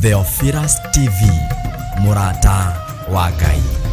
Theophilus TV, mũrata wa Ngai.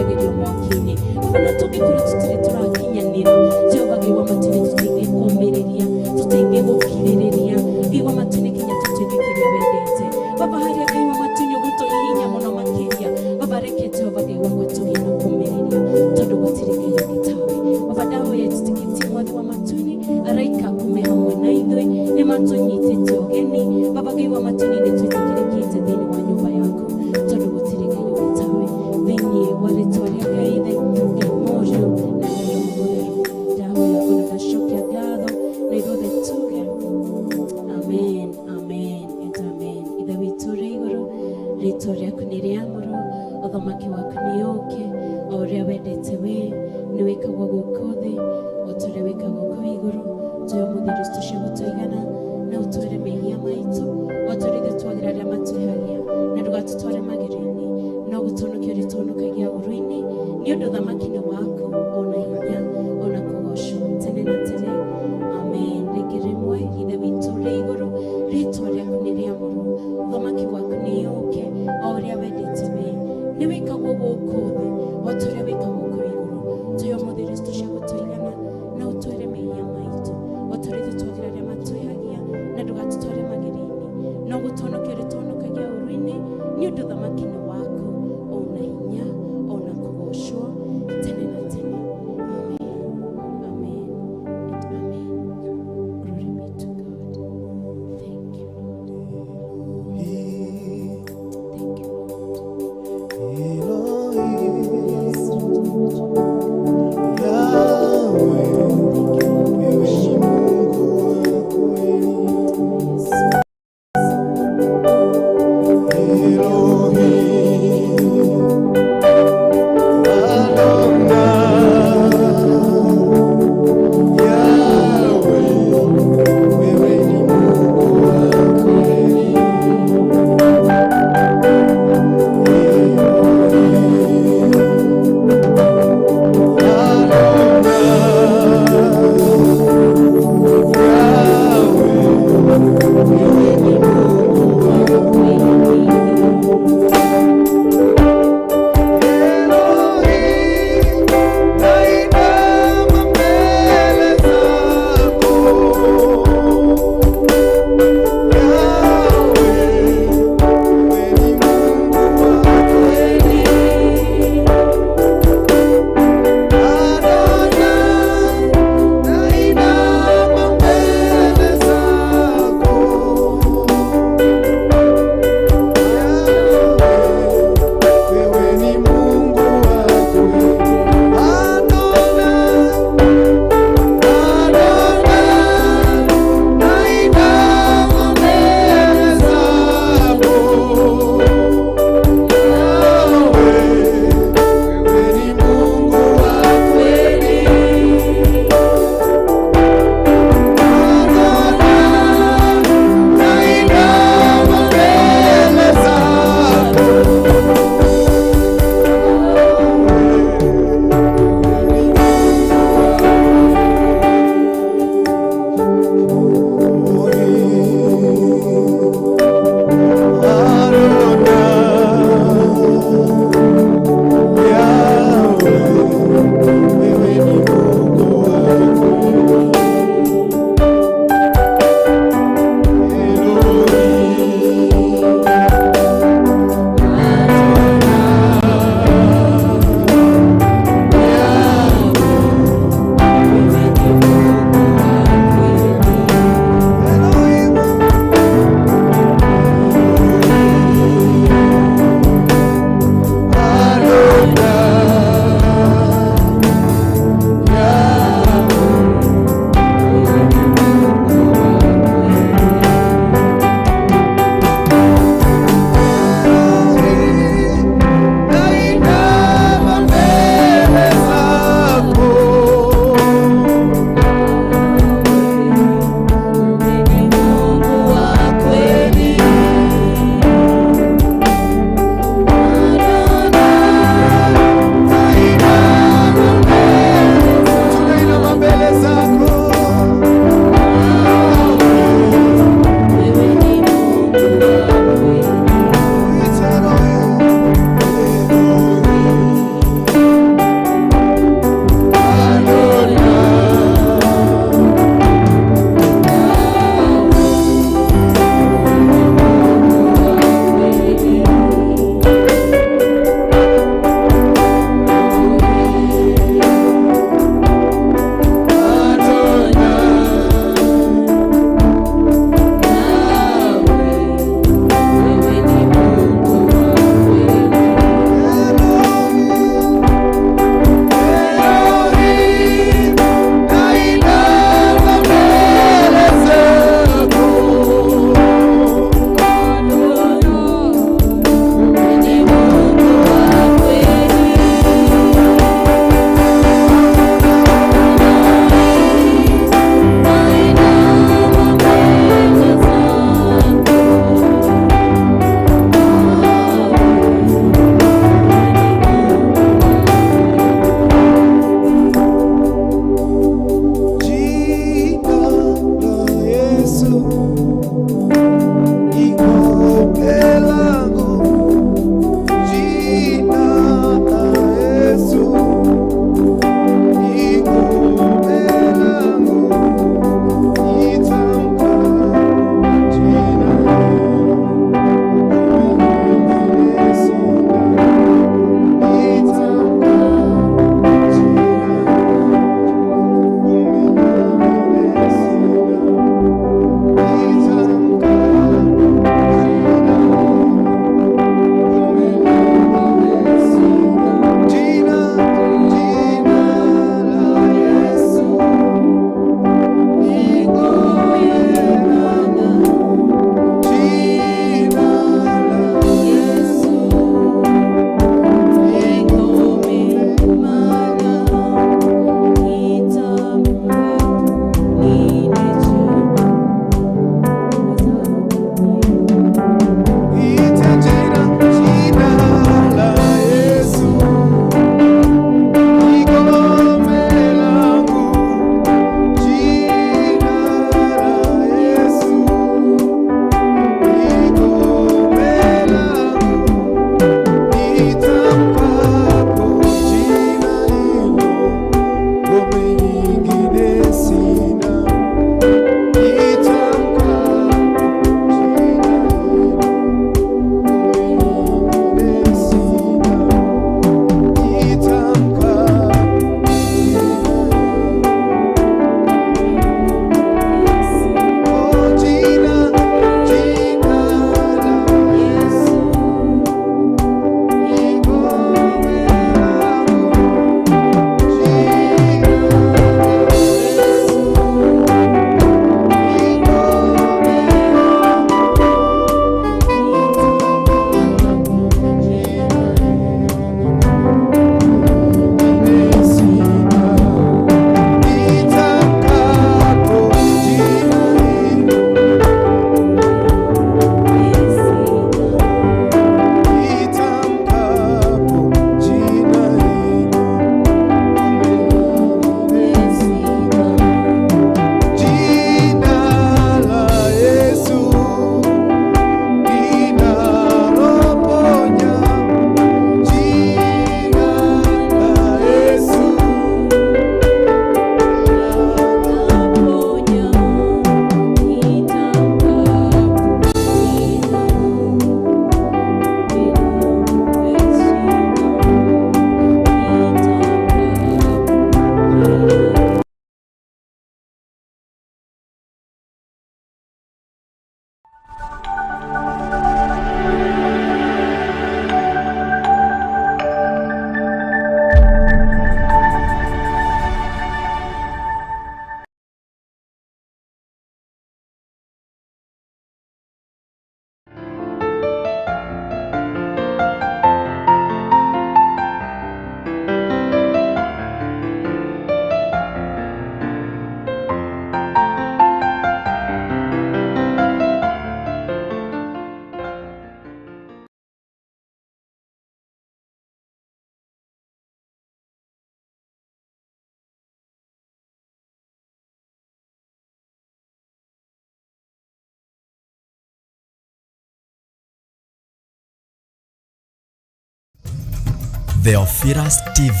Theophilus TV,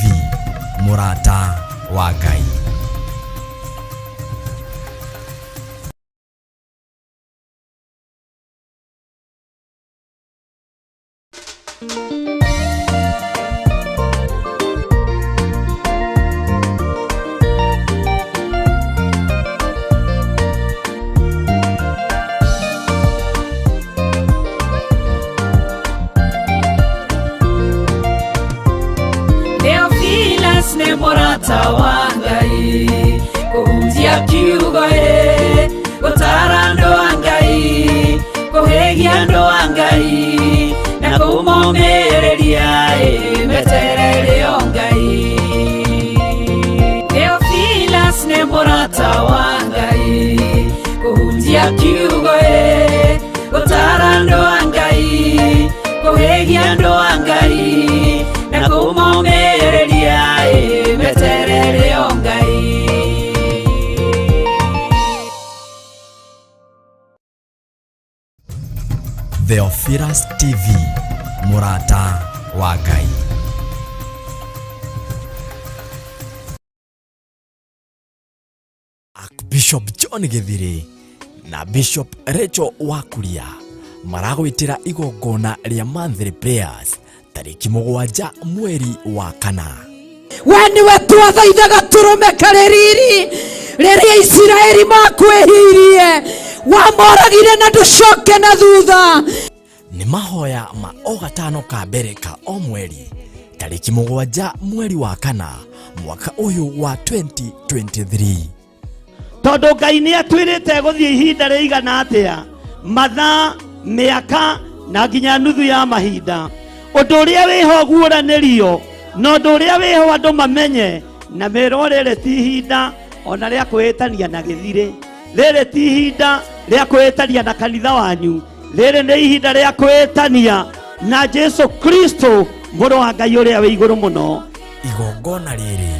mũrata wa Ngai. Theophilus nĩ mũrata wa Ngai, kũhunjia kiugo ĩ, gũtara andũ a Ngai, kũhĩgia andũ a Ngai, na kũmomĩrĩria ĩ, meterere o Ngai. Theophilus nĩ mũrata wa Ngai, kũhunjia kiugo ĩ, gũtara andũ a Ngai, kũhĩgia andũ a Ngai, na kũmomĩrĩria ĩ, meterere o Ngai. Theophilus TV, mũrata wa Ngai. Archbishop John Githiri na Bishop Rachel Wakuria maragwĩtĩra igongona rĩa monthly prayers tarĩki 7 mweri wa 4. We nĩwe twathaithaga tũrũme karĩ riri rĩrĩa Isiraeli makwĩhirie, wamoragire na ndũcoke na thutha. Nĩ mahoya ma o gatano ka mbere ka o mweri tarĩki 7 mweri wa 4 mwaka ũyũ wa 2023. Tondũ Ngai nĩ atwĩrĩte gũthiĩ ihinda rĩigana atĩa, mathaa, mĩaka na nginya nuthu ya mahinda. Ũndũ ũrĩa wĩho guũranĩrio na ũndũ ũrĩa wĩho andũ mamenye na merwo rĩrĩ ti ihinda ona rĩa kwĩĩtania na gĩthirĩ, rĩrĩ ti ihinda rĩa kwĩĩtania na kanitha wanyu, rĩrĩ nĩ ihinda rĩa kwĩĩtania na Jesu Kristo mũrũ wa Ngai ũrĩa wĩ igũrũ mũno. Igongona rĩrĩ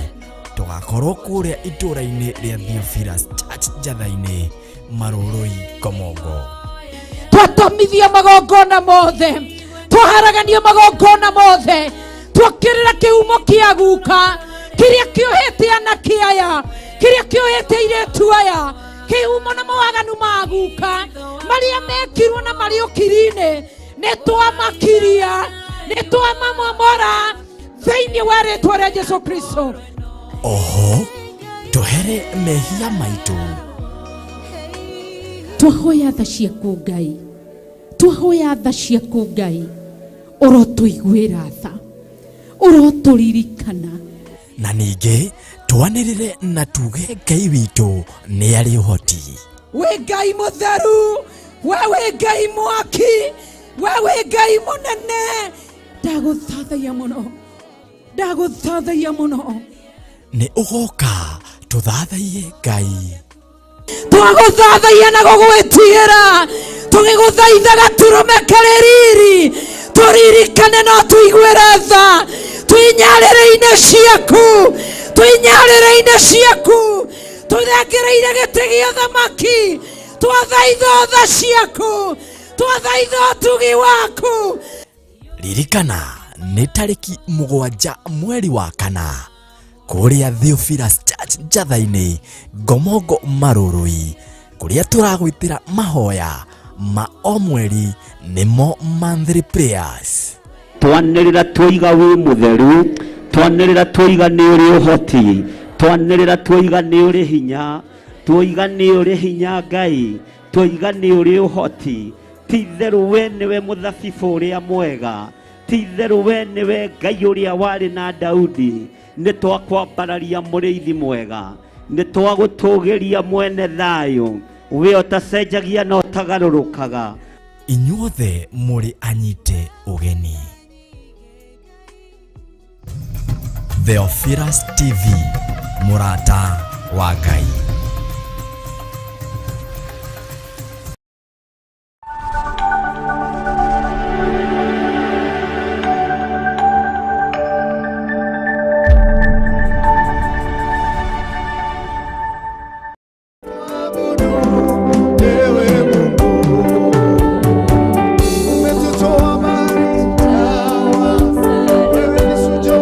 tũgakorwo kũrĩa itũũra-inĩ rĩa Theophilus Church Njatha-inĩ, Marũrũi, Komongo. Twatomithia magongona mothe, twaharagania magongona mothe, twokĩrĩra kĩhumo kĩa guka kĩrĩa kĩohete anake aya, kĩrĩa kĩohete airĩtu aya, kĩhumo na mawaganu ma guka marĩa mekirwo na marĩ ũkiri-inĩ, nĩ twamakiria, nĩ twamamomora thĩinĩ wa rĩtwa rĩa Jesu Kristo. Oho tũhere mehia maitũ. Twahoya tha ciaku Ngai, twahoya tha ciaku Ngai, ũrotũiguĩra tha, ũrotũririkana. Na ningĩ twanĩrĩre na tuge Ngai witũ nĩ arĩ ũhoti. Wĩ Ngai mũtheru, we wĩ Ngai mwaki, we wĩ Ngai mũnene. Ndagũthathaiya mũno, ndagũthathaiya mũno. Nĩ ũgoka tũthathaiye Ngai. Twagũthathaiya na gũgwĩtigĩra, tũgĩgũthaithaga tũrũme karĩ riri, tũririkane no tũiguĩre tha, twĩnyarĩrĩ-inĩ ciaku, twĩnyarĩrĩ-inĩ ciaku, tũthengereire gĩtĩ gĩa ũthamaki, twathaitha tha ciaku, twathaitha ũtugi waku. Ririkana nĩ tarĩki 7 mweri wa 4 kũrĩa Theophilus Church Njatha-inĩ, Ngomongo, Marũrũi, kũrĩa tũragwĩtĩra mahoya ma o mweri nĩmo monthly prayers. Twanĩrĩra twoiga wĩ mũtheru, twanĩrĩra twoiga nĩ ũrĩ ũhoti, twanĩrĩra twoiga nĩ ũrĩ hinya, twoiga nĩ ũrĩ hinya Ngai, twoiga nĩ ũrĩ ũhoti. Ti itherũ we nĩwe mũthabibũ ũrĩa mwega, ti itherũ we nĩwe Ngai ũrĩa warĩ na Daudi. Nĩ twakwambararia mũrĩithi mwega, nĩ twagũtũgĩria mwene thayũ, we ũtacenjagia na ũtagarũrũkaga. Inyuothe mũrĩ anyite ũgeni. Theophilus TV, mũrata wa Ngai. Umetutoa mbali, wewe ni shujaa.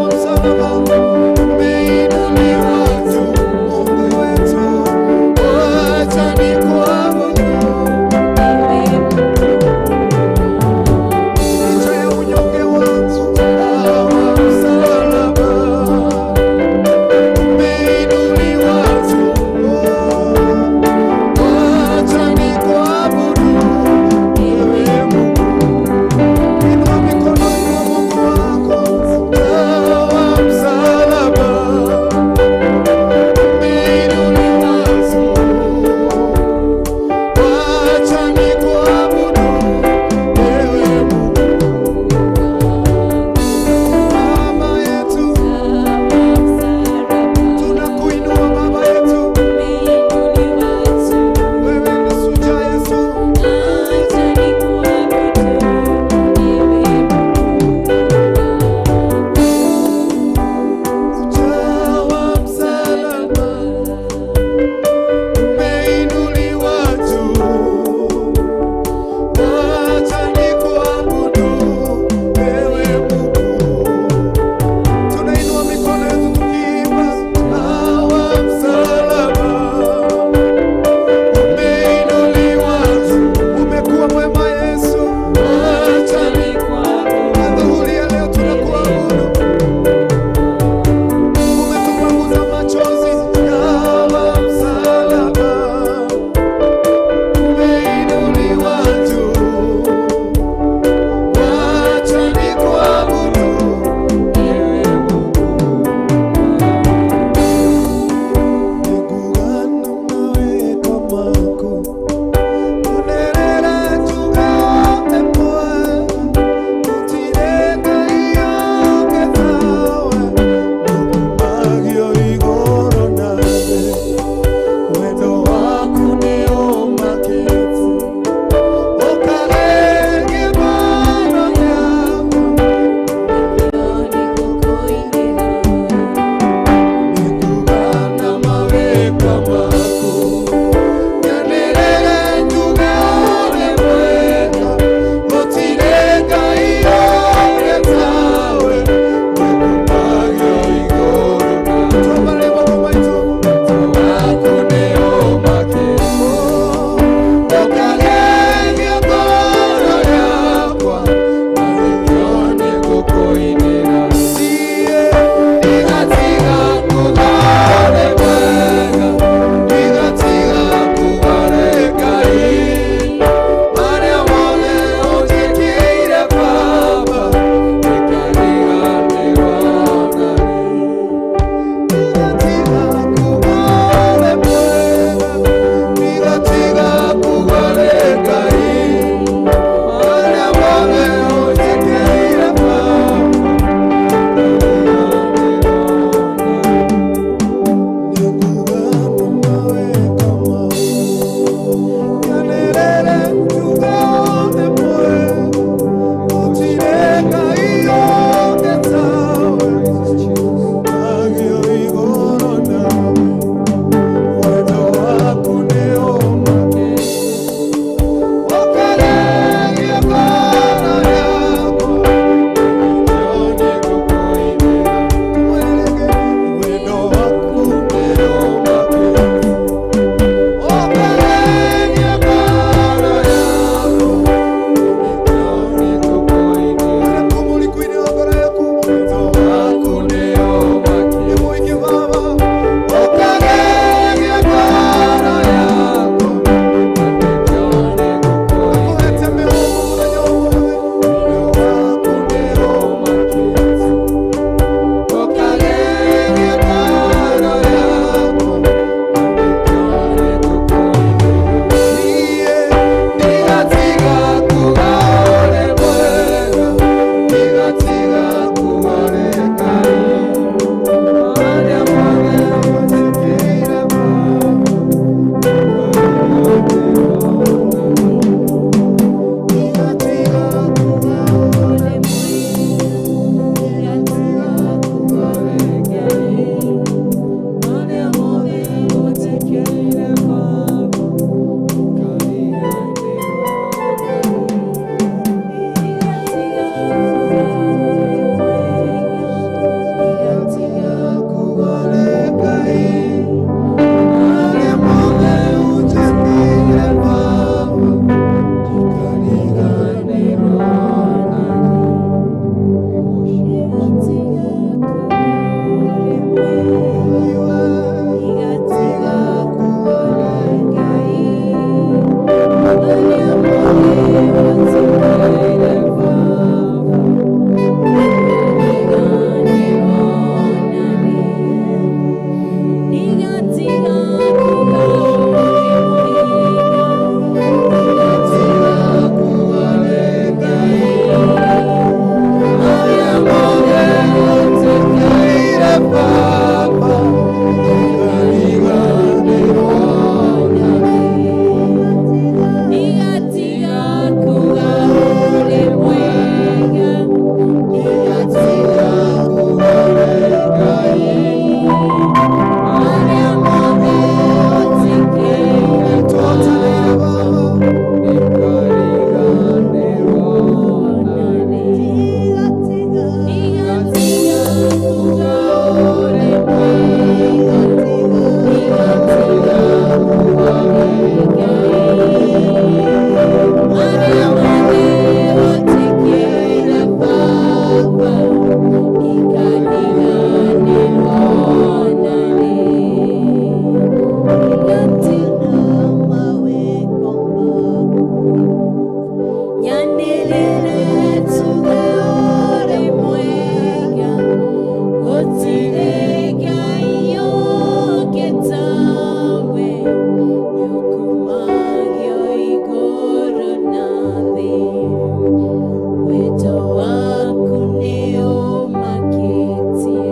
Wendo waku nĩ ũmakĩtie,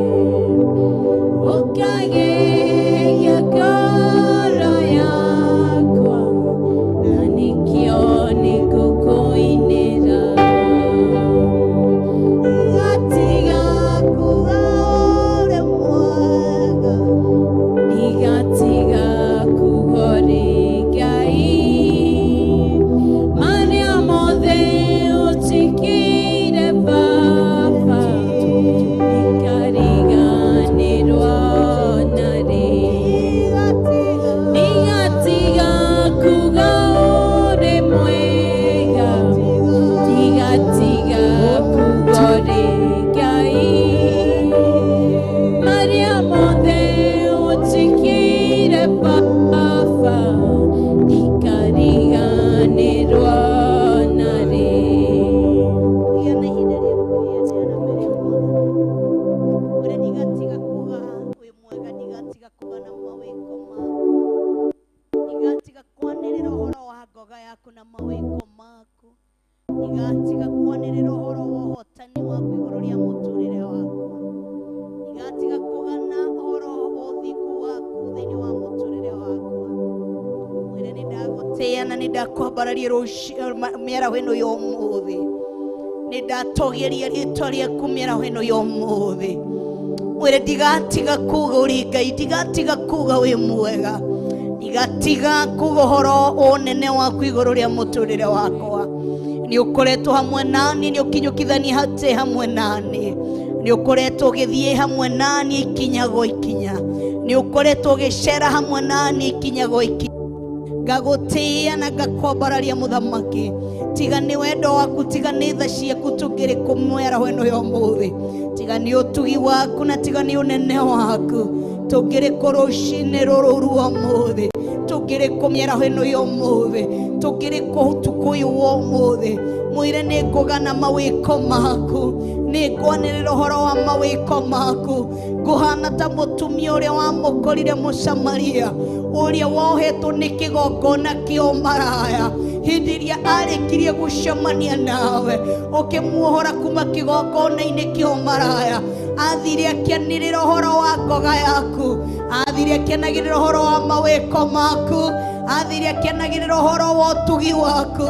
ũkagegia ngoro yakwa, na nĩkĩo nĩngũkũinĩra. Gatiga kuga ũrĩ mwega, ndigatiga kuga ũrĩ Ngai. Marĩa mothe ũnjĩkĩire Baba, ndikariganĩrwo narĩ. Ndigatiga kuga ũrĩ mwega, ndigatiga kuga ũrĩ Ngai. Marĩa mothe ũnjĩkĩire Baba, ndikariganĩrwo narĩ. Gĩa na ihinda rĩa kwĩyenerera mbere ya Mwathani. Ũrĩa ndigatiga kuga wĩ mwega, ndigatiga kũgana mawĩko maku, ndigatiga kwanĩrĩra ũhoro wa ngoga yaku na mawĩko maku, ndigatiga kwanĩrĩra ũhoro wa ũhotani waku igũrũ rĩa mũtũrĩre wakwa, ndigatiga kũgana ũhoro wa ũthingu waku thĩinĩ wa mũtũrĩre wakwa. Mwĩre nĩ ndagũtĩĩa na nĩ ndakwambararia mĩaraho ĩno ya ũmũthĩ, nĩ ndatũgĩria rĩtwa rĩaku mĩaraho ĩno ya ũmũthĩ. Mwĩre ndigatiga kuga ũrĩ Ngai, ndigatiga kuga wĩ mwega, ndigatiga kuga ũhoro wa ũnene waku igũrũ rĩa mũtũrĩre wakwa. Nĩ ũkoretwo hamwe nani, nĩ ũkinyũkithania hatĩ hamwe nani, nĩ ũkoretwo ũgĩthiĩ hamwe nani ikinya gwa ikinya, nĩ ũkoretwo ũgĩcera hamwe nani ikinya gwa ikinya. Ngagũtĩĩa na ngakwambararia mũthamaki, tiga nĩ wendo waku, tiga nĩ tha ciaku tũngĩrĩ kũ mĩaraho ĩno ya ũmũthĩ, tiga nĩ ũtugi waku na tiga nĩ ũnene waku tũngĩrĩ kũ rũcinĩ rũrũ rwa ũmũthĩ, tũngĩrĩ kũ mĩaraho ĩno ya ũmũthĩ, tũngĩrĩ kũ ũtukũ ũyũ wa ũmũthĩ. Mwĩre nĩ ngũgana mawĩko maku, nĩ ngwanĩrĩra ũhoro wa mawĩko maku. Ngũhana ta mũtumia ũrĩa wamũkorire Mũsamaria, ũrĩa wohetwo nĩ kĩgongona kĩa ũmaraya. Hĩndĩ ĩrĩa arĩkirie gũcemania nawe, ũkĩmuohora kuma kĩgongona-inĩ kĩa ũmaraya, athire akĩanĩrĩra ũhoro wa ngoga yaku, athire akĩanagĩrĩra ũhoro wa mawĩko maku, athire akĩanagĩrĩra ũhoro wa ũtugi waku,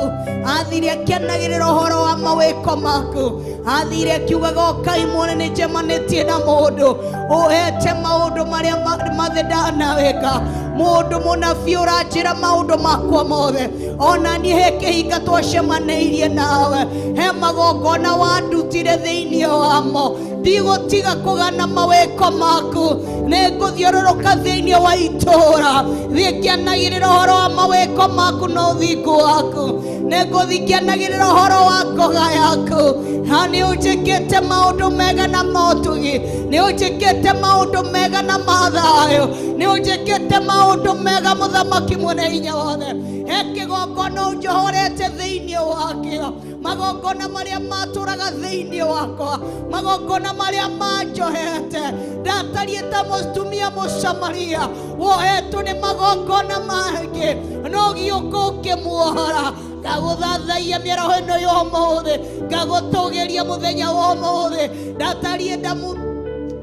athire akĩanagĩrĩra ũhoro wa mawĩko maku, athire akiugaga ũkai muone nĩ njemanĩtie na mũndũ ũhete maũndũ marĩa mathe ndanawĩka, mũndũ mũnabii ũranjĩra maũndũ makwa mothe. Ona niĩ he kĩhinga twacemanĩirie nawe, he magongona wandutire thĩinĩ wamo, ndigũtiga kũgana mawĩko maku, nĩngũthiũrũrũka thĩinĩ wa itũũra thiĩ ngĩanagĩrĩra ũhoro wa mawĩko maku na ũthingu waku, nĩngũthiĩ ngĩanagĩrĩra ũhoro wa ngoga yaku. Na nĩ ũnjĩkĩte maũndũ mega na motugi, nĩ ũnjĩkĩte maũndũ mega na mathayũ, nĩ ũnjĩkĩte maũndũ mega mũthamaki mwene hinya wothe. He kĩgongona ũnjohorete thĩinĩ wakĩo, magongona marĩa matũraga thĩinĩ wakwa, magongona marĩa manjohete. Ndatariĩ ta mũtumia Mũsamaria wohetwo nĩ magongona mangĩ, no gĩũka ũkĩmuohora. Ngagũthathaia mĩaraho ĩno ya ũmũthĩ, ngagũtũgĩria mũthenya wa ũmũthĩ. Ndatariĩ ta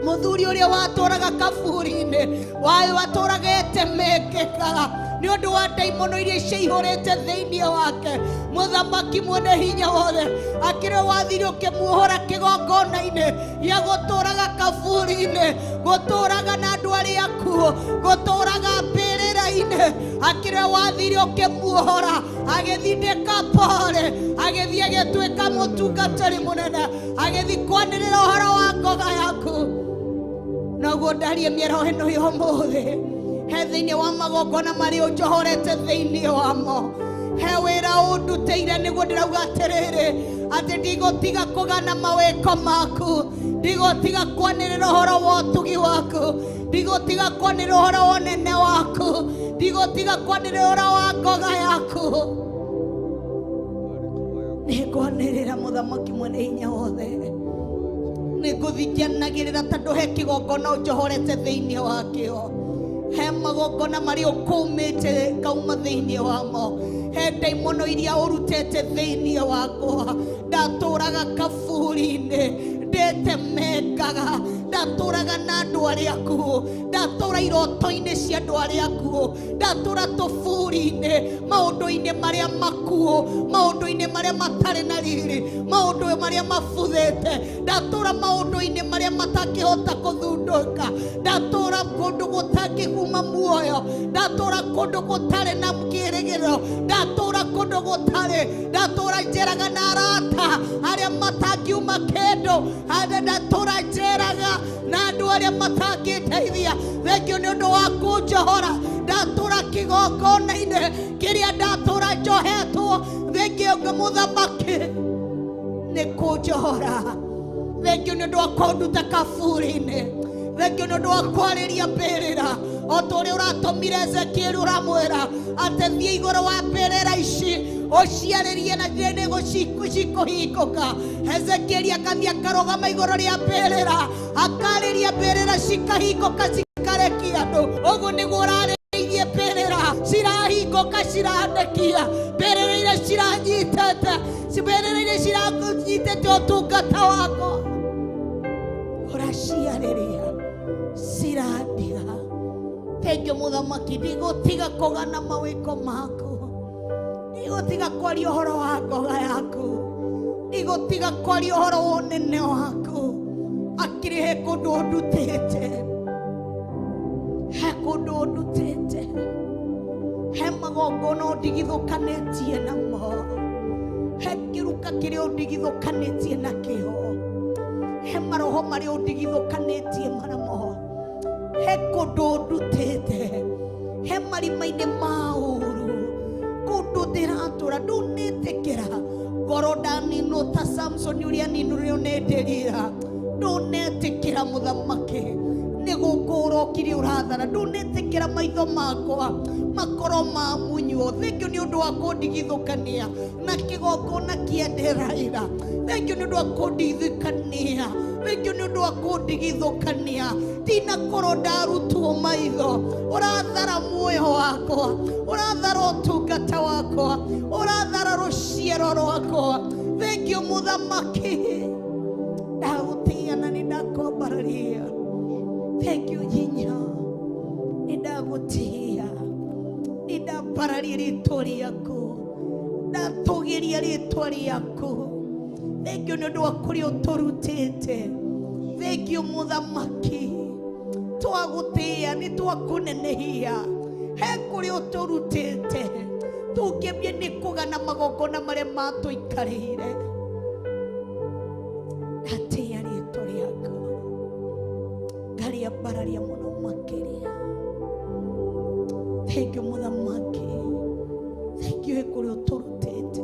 mũthuri ũrĩa watũraga kaburi-inĩ, watũraga etemekekaga nĩ ũndũ wa ndaimono iria ciaihũrĩte thĩinĩ wake. Mũthamaki mwene hinya wothe akĩrĩ wathire ũkĩmuohora kĩgongona-inĩ gĩa gũtũraga kaburi-inĩ, gũtũraga na andũ arĩa akuũ, gũtũraga mbĩrĩra-inĩ. Akĩrĩ wathire ũkĩmuohora, agĩthiĩ Dekapole, agĩthiĩ agĩtuĩka mũtungatĩri mũnene, agĩthiĩ kwanĩrĩra ũhoro wa ngoga yaku. Noguo ndarie mĩaraho ĩno ya ũmũthĩ, he thĩinĩ wa magongona marĩa ũnjohorete thĩinĩ wamo, he wĩra ũndutĩire nĩguo ndĩrauga atĩrĩrĩ, atĩ ndigũtiga kũgana mawĩko maku, ndigũtiga kwanĩrĩra ũhoro wa ũtugi waku, ndigũtiga kwanĩrĩra ũhoro wa ũnene waku, ndigũtiga kwanĩrĩra ũhoro wa ngoga yaku. Nĩngwanĩrĩra mũthamaki mwene hinya wothe, nĩngũthiĩ ngĩanagĩrĩra tondũ he kĩgongona ũnjohorete thĩinĩ wakĩo, he magongona marĩa ũkũmĩte ngauma thĩinĩ wamo, He ndaimono iria ũrutĩte thĩinĩ wakwa. Ndatũraga kaburi-inĩ, ndetemengaga, ndatũraga na andũ arĩa akuũ, ndatũra iroto-inĩ cia andũ arĩa akuũ, ndatũra tũburi-inĩ, maũndũ-inĩ marĩa makuũ, maũndũ-inĩ marĩa matarĩ na riri, maũndũ marĩa mabuthĩte, ndatũra maũndũ-inĩ marĩa matangĩhota kũthundũka, ndatũra kũndũ gũtangĩguma muoyo, ndatũra kũndũ gũtarĩ na kĩĩrĩgĩrĩro, ndatũra kũndũ gũtarĩ, ndatũra njeraga na arata arĩa matangiuma kĩndũ, ndatũra njeraga na andũ arĩa matangĩndeithia. Thengio nĩ ũndũ wa kũnjohora. Ndatũra kĩgongona-inĩ kĩrĩa ndatũra njohetwo. Thengio mũthamaki nĩ kũnjohora. Thengio nĩ ũndũ wa kũnduta kaburi-inĩ. Thengio nĩ ũndũ wa kwarĩria mbĩrĩra. O ta ũrĩa ũratũmire Ezekieli ũramwĩra atĩ thiĩ igũrũ wa mbĩrĩra ici ũciarĩrie na nĩ cikũhingũka. Ezekieli akathiĩ akarũgama igũrũ rĩa mbĩrĩra, akarĩria mbĩrĩra cikahingũka cikarekia andũ. Ũguo nĩguo ũrarĩirie mbĩrĩra cirahingũka ciranekia, mbĩrĩra iria ciranyitĩte, mbĩrĩra iria ciranyitĩte ũtungata wakwa ũraciarĩria cirandiga. Thengio mũthamaki, ndigũtiga kũgana mawĩko maku, ndigũtiga kwaria ũhoro wa ngoga yaku, ndigũtiga kwaria ũhoro wa ũnene waku. Akĩrĩ he kũndũ ũndutĩte, he kũndũ ũndutĩte, he magongona ũndigithũkanĩtie namo, he kĩruka kĩrĩa ũndigithũkanĩtie nakĩo, he maroho marĩa ũndigithũkanĩtie namo, he kũndũ ũndutĩte, he marima-inĩ ma ũũru, kũndũ ndĩratũra ndũnĩtĩkĩra ngoro ndaninwo ta Samson ũrĩa aninũrĩo nĩ Delila. Ndũnetĩkĩra mũthamaki nĩ gũkũ ũrokire ũrathara. Ndũnetĩkĩra maitho makwa makorwo mamunywo. Thengio nĩ ũndũ wa kũndigithũkania na kĩgongona kĩa Delaila. Thengio nĩ ũndũ wa kũndigithũkania, thengio nĩ ũndũ wa kũndigithũkania. Ndinakorwo ndarutwo maitho, ũrathara muoyo wakwa, ũrathara ũtungata wakwa, ũrathara rũciaro rwakwa. Thengio mũthamaki, ndagũtĩĩa na nĩ ndakwambararia. Thengio hinya, nĩ ndagũtĩĩa, nĩ ndambararia rĩtwa rĩaku, ndatũgĩria rĩtwa rĩaku. Thengio nĩ ũndũ wa kũrĩa ũtũrutĩte. Thengio mũthamaki, twagũtĩĩa nĩ twakũnenehia. He kũrĩa ũtũrutĩte, tũngĩambia nĩ kũgana magongona marĩa matũikarĩire. Ndatĩĩa rĩtwa rĩaku, ngarĩambararia mũno makĩria. Thengio mũthamaki, thengio he kũrĩa ũtũrutĩte.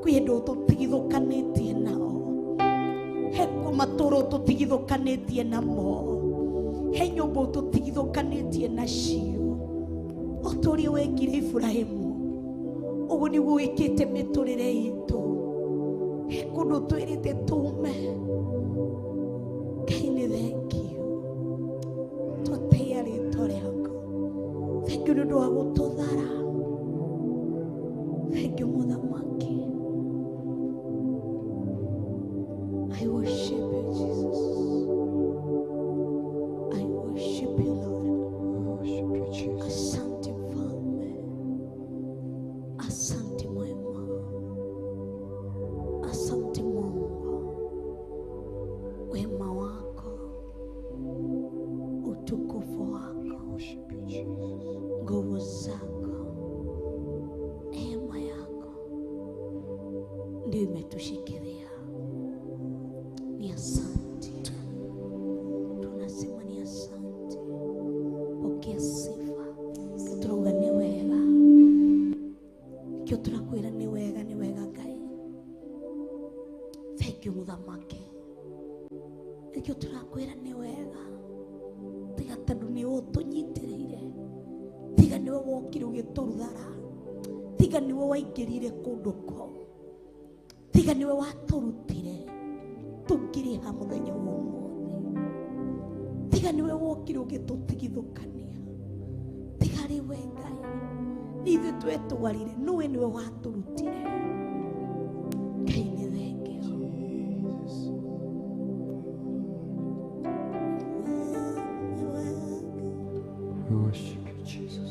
Kwĩ andũ ũtũtigithũkanĩtie nao, he matũũra ũtũtigithũkanĩtie namo, he nyũmba ũtũtigithũkanĩtie nacio. O ta ũrĩa wekire Iburahĩmu, ũguo nĩguo wĩkĩte mĩtũrĩre itũ. He kũndũ twĩrĩte tume. Ngai nĩ thengio, twatĩĩa rĩtwa rĩaku. Thengio nĩ ũndũ wa gũtũthara. Thengio mũthamaki. I worship you, Jesus. I worship you, Lord. Worship you, Jesus. Asante mfalme, asante mwema, asante Mungu, wema wako, utukufu wako, Worship you, Jesus. nguvu zako, neema yako ndio imetushikilia. Ni asante, tunasema ni asante. Pokea sifa. Turauga nĩ wega, nĩkĩo tũrakwĩra nĩ wega, nĩ wega Ngai. Thank you mũthamaki, nĩkĩo tũrakwĩra nĩ wega. Tiga tondũ nĩwe ũtũnyitĩrĩire, tiga nĩwe wokire ũgĩtũruthara, tiga nĩwe waingĩrire kũndũ kũu, tiga nĩwe watũrutire tũngĩrĩha mũthenya wa ũmũthĩ, tiga nĩwe wokire ũgĩtũtigithũkania, tiga rĩ we Ngai. Nithuĩ twetwarire nũwe nĩwe watũrutire. Ngai nĩ thengio. We worship you, Jesus.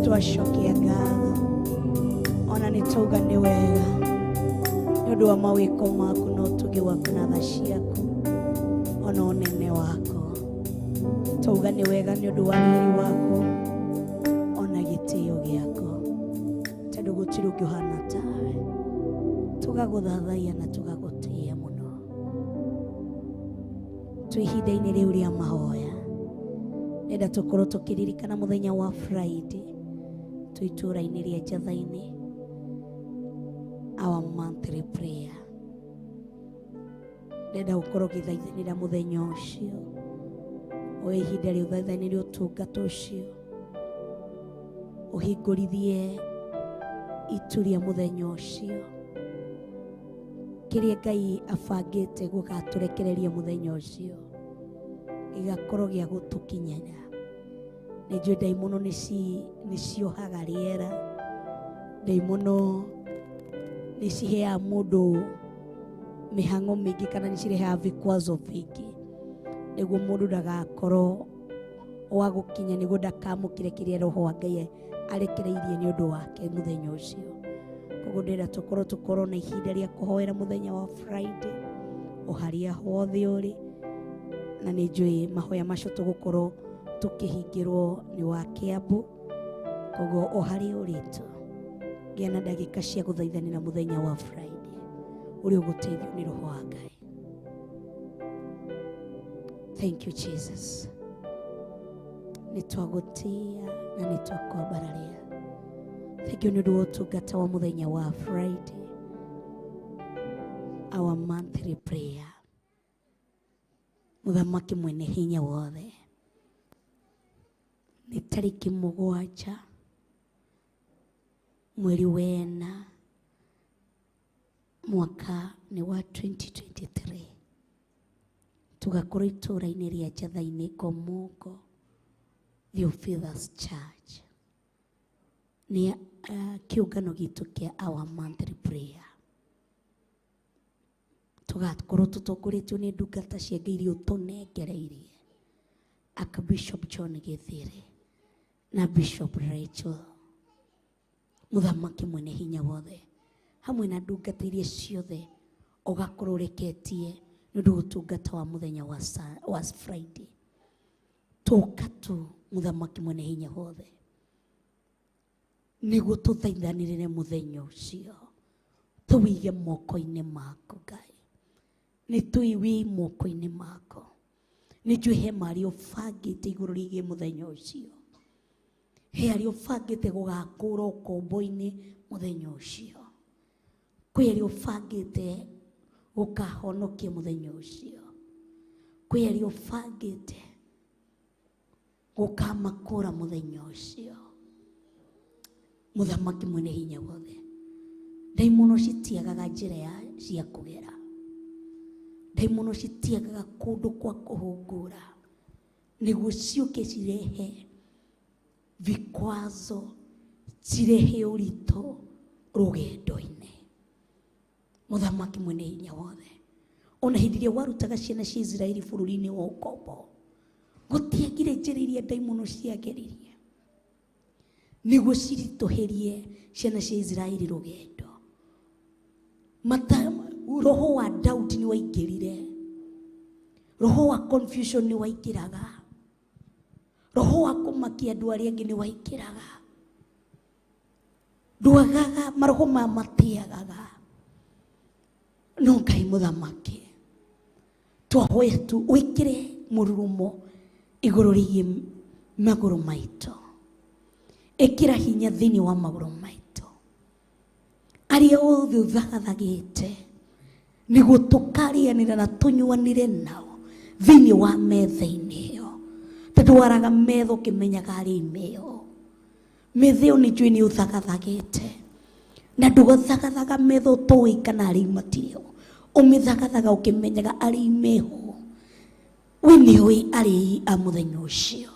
Twacokia ngatho ona nĩ twauga nĩ wega nĩ ũndũ wa mawĩko maku na ũtugi waku na tha ciaku ona ũnene waku. Twauga nĩ wega nĩ ũndũ wa riri waku ona gĩtĩo gĩaku, tondũ gũtirĩ ũngĩ ũhana tawe. Tũgagũthathaiya na tũgagũtĩĩa mũno. Twĩ ihinda-inĩ rĩu rĩa mahoya, nenda tũkorwo tũkĩririkana mũthenya wa Friday twĩ itũũra-inĩ rĩa Njatha-inĩ, our monthly prayer. Ndenda gũkorwo ũgĩthaithanĩra mũthenya ũcio, oe ihinda rĩu ũthaithanĩre ũtungata ũcio, ũhingũrithie itu rĩa mũthenya ũcio, kĩrĩa Ngai abangĩte gũgatũrekereria mũthenya ũcio gĩgakorwo gĩa gũtũkinyĩra. Nĩ njũĩ ndaimono nĩ ciohaga rĩera, ndaimono nĩ ciheaga mũndũ mĩhang'o mĩingĩ kana nĩ cirehaga vikwazo vingi, nĩguo mũndũ ndagakorwo wa gũkinya, nĩguo ndakamũkĩre kĩrĩa Roho wa Ngai arekereirie nĩ ũndũ wake mũthenya ũcio. Koguo ndĩrenda tũkorwo na ihinda rĩa kũhoera mũthenya wa Friday o harĩa hothe ũrĩ, na nĩ njũĩ mahoya macio tũgũkorwo tũkĩhingĩrwo nĩ wa Kiambu. Koguo o harĩa ũrĩ tu gĩa na ndagĩka cia gũthaithanĩra mũthenya wa Friday ũrĩa ũgũteithio nĩ Roho wa Ngai. Thank you Jesus. Nĩ twagũtĩĩa na nĩ twakwambararia. Thank you nĩ ũndũ wa ũtungata wa mũthenya wa Friday, our monthly prayer. Mũthamaki mwene hinya wothe, nĩ tarĩki 7 mweri wena mwaka nĩ wa 2023, tugakorwo itũũra-inĩ rĩa Njatha-inĩ Ngomongo Theophilus Church nĩ kĩũngano gitũ kĩa our monthly prayer. Tũgakorwo tũtongoretio nĩ ndungata cia Ngai iria ũtũnengereirie, Archbishop John Githere na Bishop Rachel, mũthamaki mwene hinya wothe, hamwe na ndungata iria ciothe ũgakorwo ũreketie nĩ ũndũ wa ũtungata wa mũthenya wa Friday. Tũka tu mũthamaki mwene hinya wothe, nĩguo tũthaithanĩrĩre mũthenya ũcio, tũwĩige moko-inĩ maku Ngai. Nĩ tũĩ wĩ moko-inĩ maku, nĩ njũĩ he marĩa ũbangĩte igũrũ rĩgiĩ mũthenya ũcio, he arĩa ũbangĩte gũgakũra ũkombo-inĩ mũthenya ũcio, kwĩ arĩa ũbangĩte gũkahonokia mũthenya ũcio, kwĩ arĩa ũbangĩte gũkamakũra mũthenya ũcio. Mũthamaki mwene hinya wothe, ndaimono citiagaga njĩra ya cia kũgera, ndaimono citiagaga kũndũ kwa kũhungura nĩguo ciũke cirehe vikwazo, cirehe ũritũ rũgendo-inĩ. Mũthamaki mwene hinya wothe, ona hĩndĩ ĩrĩa warutaga ciana cia Isiraeli bũrũri-inĩ wa ũkombo, gũtiagire njĩra iria ndaimono ciageririe nĩguo ciritũhĩrie ciana cia Isiraeli rũgendo. Roho wa Daudi nĩ waingĩrire, roho wa confusion nĩ waingĩraga, roho wa kũmakia andũ arĩa angĩ nĩ waingĩraga. Ndwagaga, maroho maya matiagaga. No Ngai mũthamaki, twahoya tu wĩkĩre mũrurumo igũrũ rĩgiĩ magũrũ maitũ, ĩkĩra hinya thĩinĩ wa magũrũ maitũ, arĩa othe ũthagathagĩte nĩguo tũkarĩanĩra na tũnyuanĩre nao thĩinĩ wa metha-inĩ ĩyo, tondũ waraga metha ũkĩmenyaga arĩa imeo. Metha ĩyo nĩ njũĩ nĩ ũthagathagĩte, na ndũgathagathaga metha ũtoĩ kana arĩa matirĩ ho, ũmĩthagathaga ũkĩmenyaga arĩa meho. We nĩũĩ arĩi a mũthenya ũcio,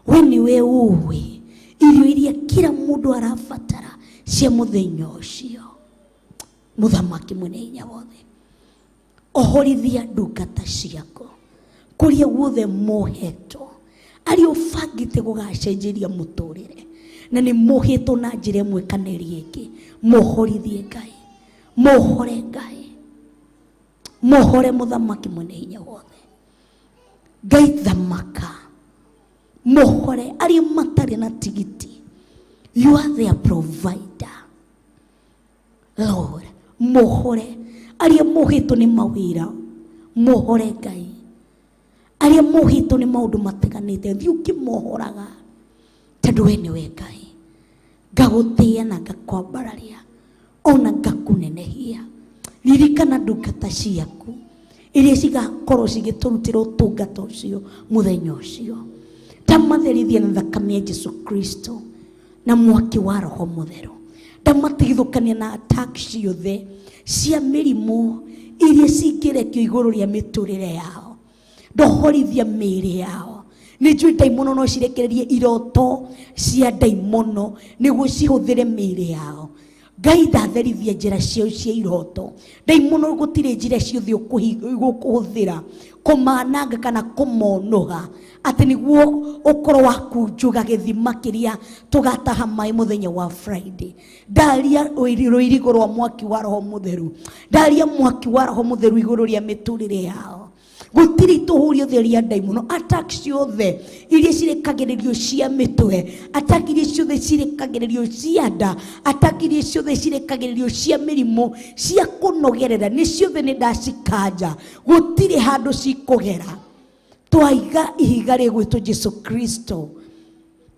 we nĩwe ũĩ irio iria kila mũndũ arabatara cia mũthenya ũcio. Mũthamaki mwene hinya wothe, ohorithia ndungata ciaku kũrĩa guothe mohetwo, arĩa ũbangĩte gũgacenjeria mũtũrĩre na nĩ mohetwo na njĩra ĩmwe kana ĩrĩa ĩngĩ, mohorithie Ngai, mohore Ngai, mohore mũthamaki mwene hinya wothe. Ngai thamaka, mohore arĩa matarĩ na tigiti. You are their provider, Lord. Mohore arĩa mohetwo nĩ mawĩra, mohore Ngai, arĩa mohetwo nĩ maũndũ matiganĩte, thiĩ ũkĩmohoraga, tondũ we nĩwe Ngai. Ngagũtĩĩa na ngakwambararia, ona ngakũnenehia. Ririkana ndungata ciaku iria cigakorwo cigĩtũrutĩra ũtungata ũcio mũthenya ũcio, ndamatherithia na thakame ya Jesu Kristo na mwaki wa Roho Mũtheru, ndamatigithũkania na attack ciothe cia mĩrimũ iria cingĩrekio igũrũ rĩa mĩtũrĩre yao, ndohorithia mĩĩrĩ yao. Nĩ njũĩ ndaimono no cirekererie iroto cia ndaimono nĩguo cihũthĩre mĩĩrĩ yao. Ngai ndatherithia njĩra ciao cia iroto. Ndaimono gũtirĩ njĩra ciothe ũkũhũthĩra kũmananga kana kũmonũha atĩ nĩguo ũkorwo wa kunjuga gĩthima kĩrĩa tũgataha maĩ mũthenya wa Friday. Ndaria rũirigo rwa mwaki wa Roho Mũtheru, ndaria mwaki wa Roho Mũtheru igũrũ rĩa mĩtũrĩre yao. Gũtirĩ itũhũ rĩothe rĩa ndaimono, attack ciothe iria cirekagĩrĩrio cia mĩtwe, attack iria ciothe cirekagĩrĩrio cia nda, attack iria ciothe cirekagĩrĩrio cia mĩrimũ, cia kũnogerera, nĩ ciothe nĩ ndacikanja, gũtirĩ handũ cikũgera. Twaiga ihiga rĩgwĩtwo Jesu Kristo,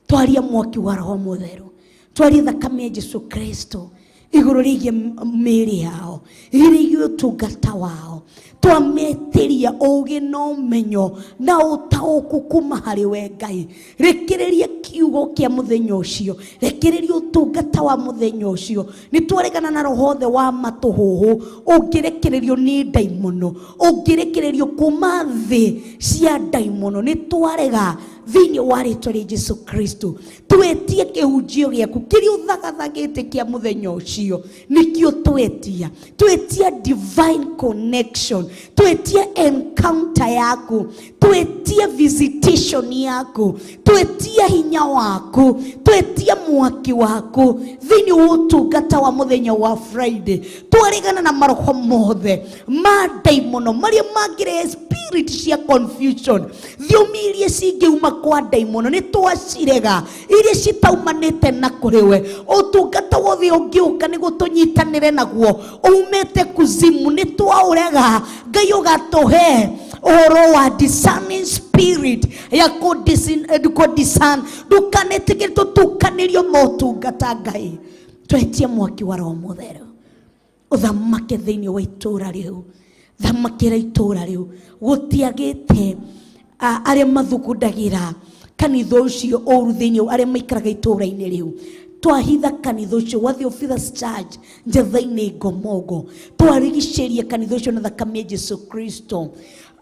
twaria mwaki wa Roho Mũtheru, twaria thakame ya Jesu Kristo igũrũ rĩgiĩ mĩĩrĩ yao, igũrũ rĩgiĩ ũtungata wao. Twametĩria ũũgĩ na ũmenyo na ũtaũku kuma harĩ we Ngai. Rekereria kiugo kĩa mũthenya ũcio, rekereria ũtungata wa mũthenya ũcio. Nĩ twaregana na roho wothe wa matũhũhũ ũngĩrekererio nĩ ndaimono, ũngĩrekererio kuma thĩ cia ndaimono. Nĩ twarega Thĩinĩ wa rĩtwa rĩa Jesu Kristo, twetie kĩhunjio gĩaku kĩrĩa ũthagathagĩte kĩa mũthenya ũcio, nĩkĩo twetia. Twetia divine connection, twetia encounter yaku, twetia visitation yaku, twetia hinya waku, twetia mwaki waku thĩinĩ wa ũtungata wa mũthenya wa Friday. Twaregana na maroho mothe ma ndaimono marĩa mangĩrehe spirit cia confusion, thiomi iria cingiuma kwa ndaimono nĩ twacirega, iria citaumanĩte na kũrĩ we. Ũtungata wothe ũngĩũka nĩguo tũnyitanĩre naguo umĩte kuzimu nĩ twaũrega. Ngai ũgatũhe ũhoro wa discerning spirit ya kũdiscern, ndũkanetĩkĩre tũtukanĩrio motungata. Ngai, twetie mwaki wa Roho Mũtheru ũthamake thĩinĩ wa itũũra rĩu, thamakĩra itũũra rĩu. Gũtiagĩte arĩa mathugundagĩra kanitha ũcio ũru thĩinĩ, arĩa maikaraga itũũra-inĩ rĩu. Twahitha kanitha ũcio wa Theophilus Church Njatha-inĩ Ngomongo, twarigicĩria kanitha ũcio na thakame ya Jesu Kristo.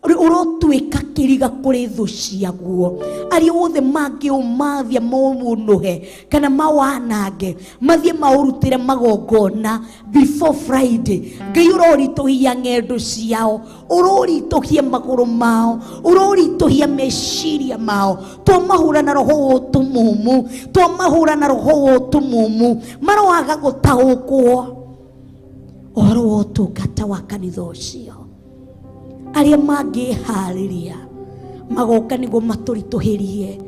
Ũrotuĩka kĩriga kũrĩ thũ ciaguo. Arĩa othe mangĩũmathia maũnũhe kana mawanange, mathiĩ maũrutĩre magongona before Friday, Ngai ũroritũhia ng'endo ciao, ũroritũhia magũrũ mao, ũroritũhia meciria mao. Twamahũra na roho wa ũtumumu, twamahũra na roho wa ũtumumu, maroaga gũtaũkwo ũhoro wa ũtungata wa kanitha ũcio. Arĩa mangĩharĩria magoka nĩguo matũritũhĩrie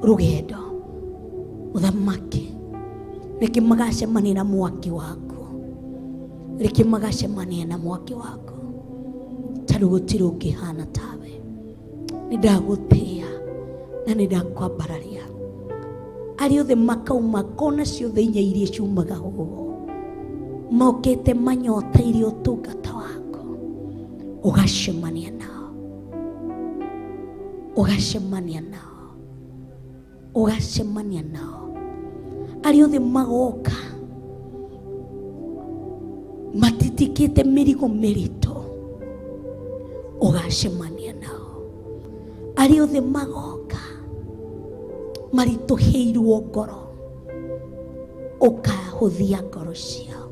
rũgendo, mũthamaki, reke magacemania na mwaki waku, reke magacemania na mwaki waku, tondũ gũtirĩ ũngĩhana tawe. Nĩ ndagũtĩĩa na nĩ ndakwambararia. Arĩa othe makauma kona ciothe inya iria ciumaga huho mokĩte manyoteire ũtungata waku, ũgacemania nao, ũgacemania nao, ũgacemania nao. Arĩa othe magoka matitikĩte mĩrigo mĩritũ, ũgacemania nao. Arĩa othe magoka maritũhĩirwo ngoro, ũkahũthia ngoro ciao.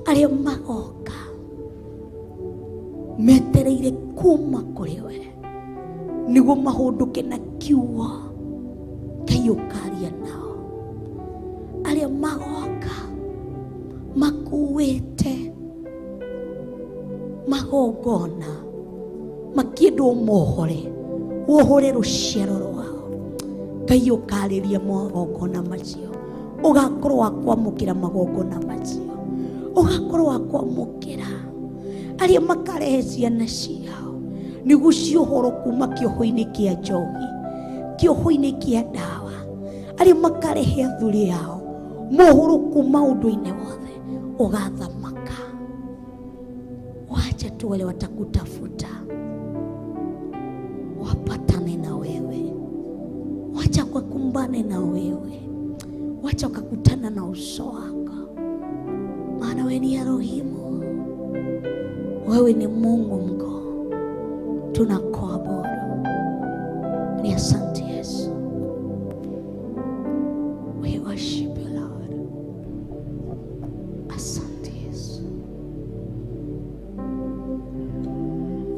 Arĩa magoka metereire kuma kũrĩ we nĩguo mahũndũke na kiugo, Ngai ũkaria nao. Arĩa magoka makuĩte magongona makĩendwo mohore, wohore rũciaro rwao, Ngai ũkarĩria magongona macio, ũgakorwo wa kwamũkĩra magongona macio, ũgakorwo wa kwamũkĩra. Arĩa makarehe ciana ciao nĩguo ciohorwo kuma kĩoho-inĩ kĩa njohi, kĩoho-inĩ kĩa ndawa, arĩa makarehe athuri ao mohorwo kuma ũndũ-inĩ wothe, ũgathamaka. Wacha tu wale watakutafuta wapatane na wewe, wacha wakumbane na wewe, wacha wakakutana na uso wako, maana wewe ni Elohimu, wewe ni Mungu mkuu, tunakuabudu. Ni asante Yesu. We worship you, Lord. Asante Yesu.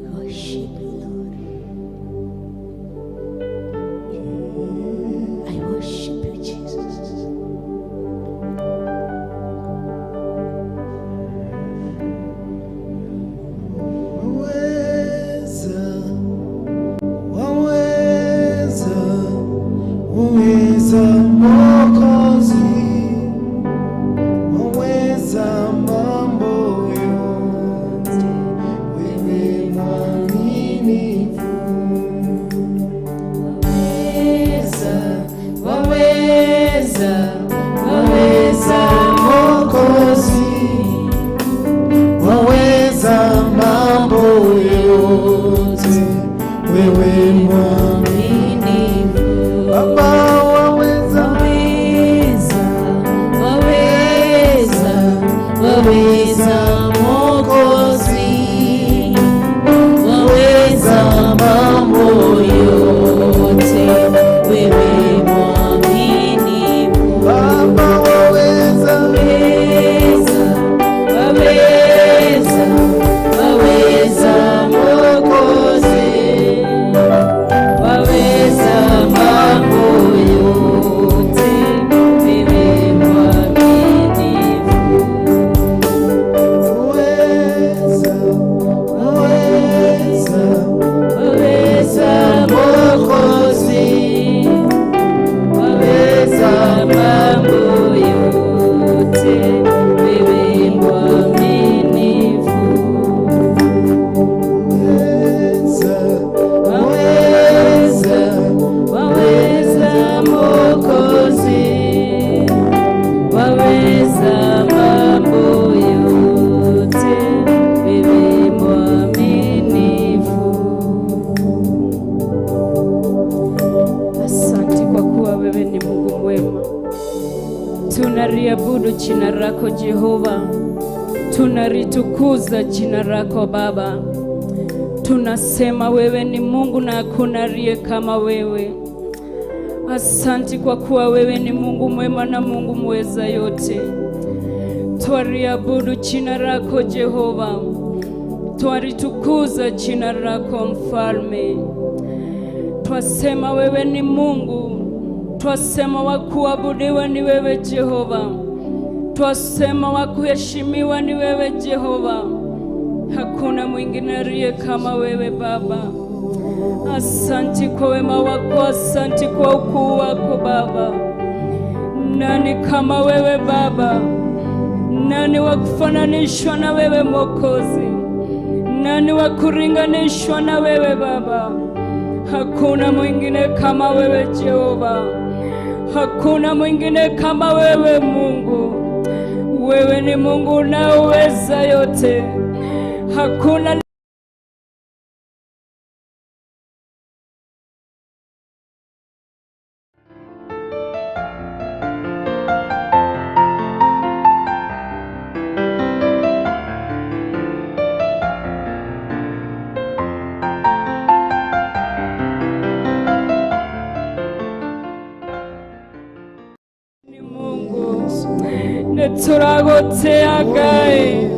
We worship you, Lord. I worship you, Jesus. Waweza, waweza. Jina lako Jehova, tunalitukuza jina lako Baba. Tunasema wewe ni Mungu na hakuna aliye kama wewe. Asanti kwa kuwa wewe ni Mungu mwema na Mungu mweza yote. Twaliabudu jina lako Jehova, twalitukuza jina lako Mfalme. Twasema wewe ni Mungu, twasema wa kuabudiwa ni wewe Jehova, twasema wa kuheshimiwa ni wewe Jehova. Hakuna mwingine aliye kama wewe Baba. Asanti kwa wema wako, asanti kwa ukuu wako Baba. Nani kama wewe Baba? Nani wa kufananishwa na wewe Mwokozi? Nani wa kuringanishwa na wewe Baba? Hakuna mwingine kama wewe Jehova. Hakuna mwingine kama wewe Mungu. Wewe ni Mungu unaweza yote. Hakuna Neturagotea Ngai,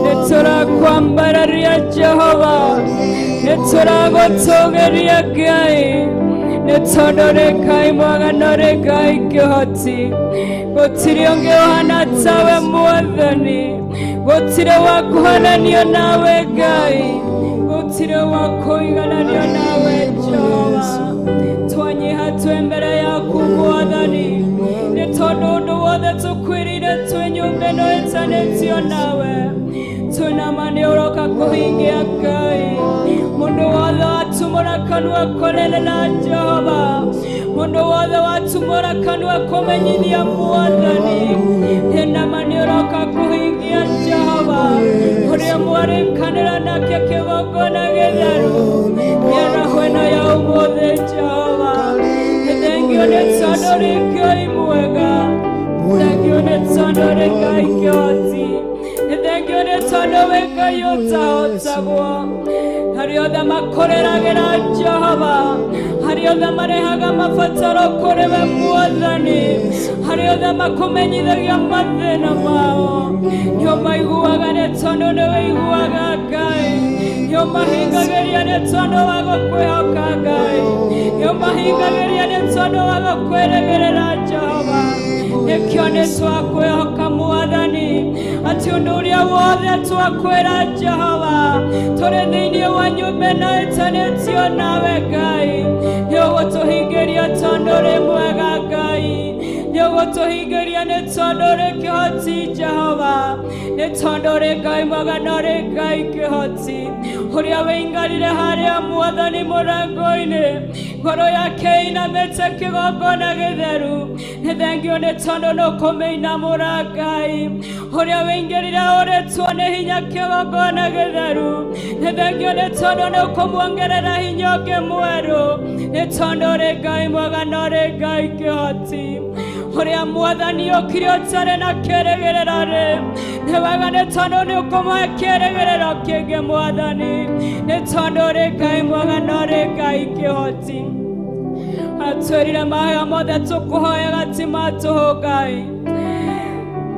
neturakwambararia Jehova, neturagotogeria Ngai, netondore mwaganore Ngai kĩhoti, gũtirĩ ũngĩ ũhana tawe Mwathani, gũtirĩ wa kũhananio nawe Ngai, gũtirĩ wa kũigananio nawe Jehova. Twanyiha twĩ mbere yaku Mwathani, nĩ tondũ ũndũ wothe tũkwĩrĩire twĩ nyũmba ĩno ĩtanĩtio nawe, twĩna ma nĩ ũroka kũhingia Ngai. Mũndũ wothe watumũra kanua kũrĩrĩra Jehova, mũndũ wothe watumũra kanua kũmenyithia Mwathani, ĩna ma nĩ ũroka kũhingia Jehova. Ũrĩa mwarĩkanĩra nake kĩgongona gĩtheru, mĩaraho ĩno ya ũmũthĩ Jehova, thengio nĩ tondũ rĩ Ngai mwega, thengio nĩ tondũ rĩ Ngai kĩhoti, thengio nĩ tondũ wĩ Ngai ũtahotagwo. Harĩ othe makũrĩragĩra Jehova, harĩ othe marehaga mabataro kũrĩ we Mwathani, harĩ othe makũmenyithagia mathĩna mao, nĩo maiguaga nĩ tondũ nĩ wĩiguaga Ngai, nĩo mahingagĩria nĩ tondũ wa gũkwĩhoka Ngai, nĩo mahingagĩria nĩ tondũ wa gũkwĩrĩgĩrĩra Jehova. Nĩkĩo nĩ twakwĩhoka Mwathani, atĩ ũndũ ũrĩa wothe twakwĩra Jehova, tũrĩ thĩinĩ wa nyũmba ĩno ĩtanĩtio nawe Ngai, nĩ ũgũtũhingĩria tondũ ũrĩ mwega Ngai, nĩ ũgũtũhingĩria nĩ tondũ ũrĩ kĩhoti Jehova, nĩ tondũ ũrĩ Ngai mwega na ũrĩ Ngai kĩhoti. Ũrĩa wĩingarire harĩa Mwathani mũrango-inĩ, ngoro yake inamĩte kĩgongona gĩtheru, nĩ thengio nĩ tondũ nĩ ũkũmĩinamũra Ngai. Ũrĩa wĩingĩrire ũrĩtwo nĩ hinya kĩgongona gĩtheru, nĩ thengio nĩ tondũ nĩ ũkũmuongerera hinya ũngĩ mwerũ, nĩ tondũ ũrĩ Ngai mwega na ũrĩ Ngai kĩhoti. Ũrĩa Mwathani ũkire ũtarĩ na kĩrĩgĩrĩro rĩ, nĩ wega nĩ tondũ nĩ ũkũmũhe kĩrĩgĩrĩro kĩngĩ Mwathani, nĩ tondũ ũrĩ Ngai mwega na ũrĩ Ngai kĩhoti. Atwĩrire mahoya mothe tũkũhoyaga ti ma tũhũ Ngai.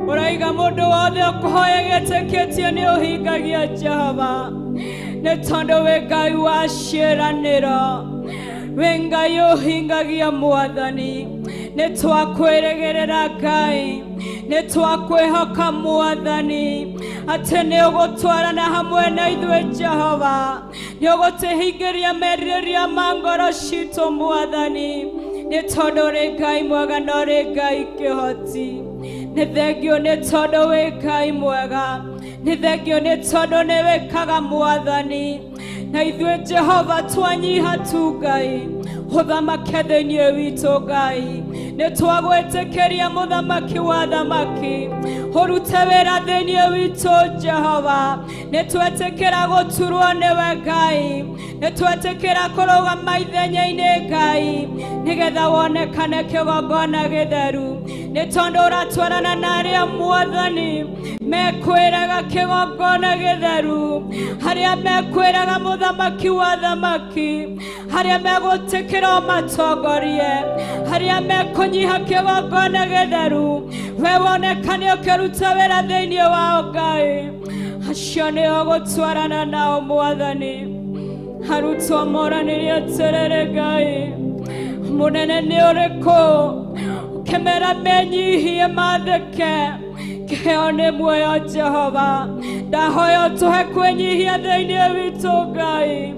Ũraiga mũndũ wothe ũkũhoya gĩtĩkĩtio nĩ ũhingagia Jehova, nĩ tondũ wĩ Ngai wa ciĩranĩro, wĩ Ngai ũhingagia Mwathani. Nĩ twakwĩrĩgĩrĩra Ngai, nĩ twakwĩhoka Mwathani, atĩ nĩ ũgũtwarana hamwe na ithuĩ Jehova, nĩ ũgũtũhingĩria merirĩria ma ngoro citũ Mwathani, nĩ tondũ ũrĩ Ngai mwega na ũrĩ Ngai kĩhoti. Nĩ thengio nĩ tondũ wĩ Ngai mwega, nĩ thengio nĩ tondũ nĩ wĩkaga Mwathani, na ithuĩ Jehova twanyiha tu Ngai, ũthamake thĩinĩ witũ Ngai, nĩ twagwĩtĩkĩria mũthamaki wa thamaki, Ũrute wĩra thĩinĩ witũ Jehova. Nĩtwetĩkĩra gũturwo nĩwe Ngai, nĩtwetĩkĩra kũrũgama ithenya-inĩ Ngai, nĩgetha wonekane kĩgongona gĩtheru. Nĩ tondũ ũratwarana na arĩa Mwathani mekwĩraga kĩgongona gĩtheru, harĩa mekwĩraga mũthamaki wa thamaki, harĩa megũtĩkĩra ũmatongorie, harĩa mekũnyiha kĩgongona gĩtheru, we wonekane ũkĩruta wĩra thĩinĩ wao Ngai. Acio nĩo gũtwarana nao Mwathani. Arutwo moranĩrie atĩrĩrĩ, Ngai mũnene nĩ ũrĩkũ? Ũkĩmera menyihie mathĩke, kĩheo nĩ muoyo Jehova. Ndahoya ũtũhe kwĩnyihia thĩinĩ witũ Ngai,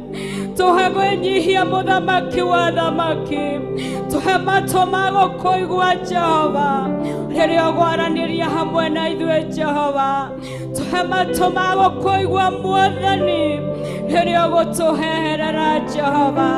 tũhe kwĩnyihia mũthamaki wa thamaki, tũhe matũ ma gũkũigua Jehova rĩrĩa ũgwaranĩria hamwe na ithuĩ Jehova, tũhe matũ ma gũkũigua Mwathani rĩrĩa ũgũtũheherera Jehova.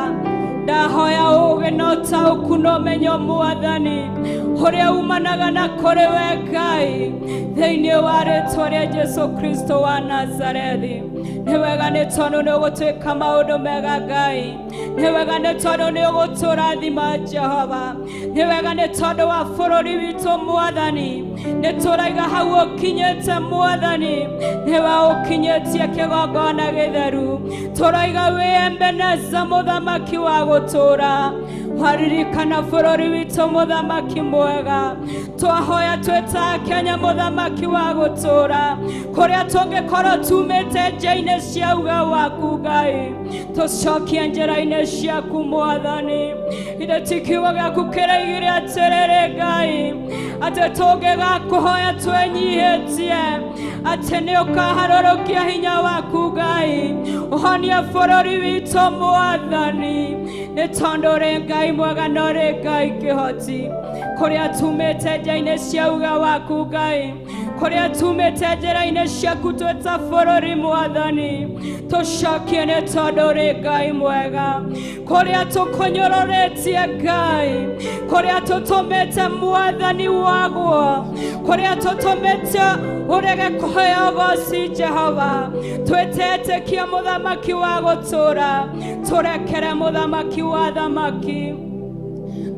Ndahoya ũũgĩ na ũtaũku na ũmenyo Mwathani ũrĩa umanaga na kũrĩ we Ngai, thĩinĩ wa rĩtwa rĩa Jesu Kristo wa Nazarethi. Nĩ wega nĩ tondũ nĩ ũgũtwĩka maũndũ mega Ngai, nĩ wega nĩ tondũ nĩ ũgũtũrathima Jehova, nĩ wega nĩ tondũ wa bũrũri witũ Mwathani, nĩ tũraiga hau ũkinyĩte Mwathani, nĩwe ũkinyĩtie kĩgongona gĩtheru. Tũraiga wĩ Ebeneza mũthamaki wa gũtũũra, waririkana bũrũri witũ mũthamaki mwega. Twahoya twĩ ta Kenya mũthamaki wa gũtũũra, kũrĩa tũngĩkorwo tumĩte njĩra-inĩ cia uga waku Ngai, tũcokie njĩra-inĩ ciaku Mwathani. Ithe ti kiugo gĩaku kĩraigire atĩrĩrĩ Ngai, atĩ tũngĩgakũhoya twĩnyihĩtie, atĩ nĩ ũkaharũrũkia hinya waku Ngai, ũhonie bũrũri witũ Mwathani. Nĩ tondũ ũrĩ Ngai mwega na ũrĩ Ngai kĩhoti, kũrĩa tumĩte njĩra-inĩ cia uga waku Ngai, kũrĩa tumĩte njĩra-inĩ ciaku twĩ ta bũrũri Mwathani, tũcokie nĩ tondũ ũrĩ Ngai mwega. Kũrĩa tũkũnyũrũrĩtie Ngai, kũrĩa tũtũmĩte Mwathani wagwo, kũrĩa tũtũmĩte ũrege kũheo ũgoci Jehova, twĩtetĩkia mũthamaki wa gũtũũra, tũrekere mũthamaki wa thamaki,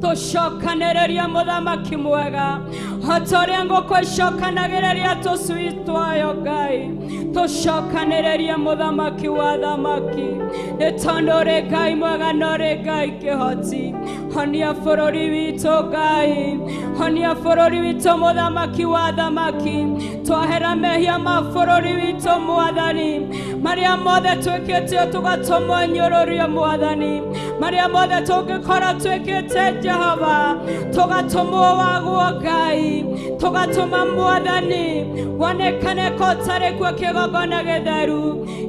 tũcokanĩrĩria mũthamaki mwega, o ta ũrĩa ngũkũ icokanagĩrĩria tũcui twayo Ngai, tũcokanĩrĩrie mũthamaki wa thamaki, nĩ tondũ ũrĩ Ngai mwega na ũrĩ Ngai kĩhoti. Honia bũrũri witũ Ngai, honia bũrũri witũ mũthamaki wa thamaki, twahera mehia ma bũrũri witũ Mwathani, marĩa mothe twĩkĩte tũgatũmwo nyũrũrio Mwathani, marĩa mothe tũngĩkorwo twĩkĩte Jehova tũgatũmwo wagwo Ngai, tũgatũma Mwathani wonekane ko ũtarĩ kuo kĩgongona gĩtheru.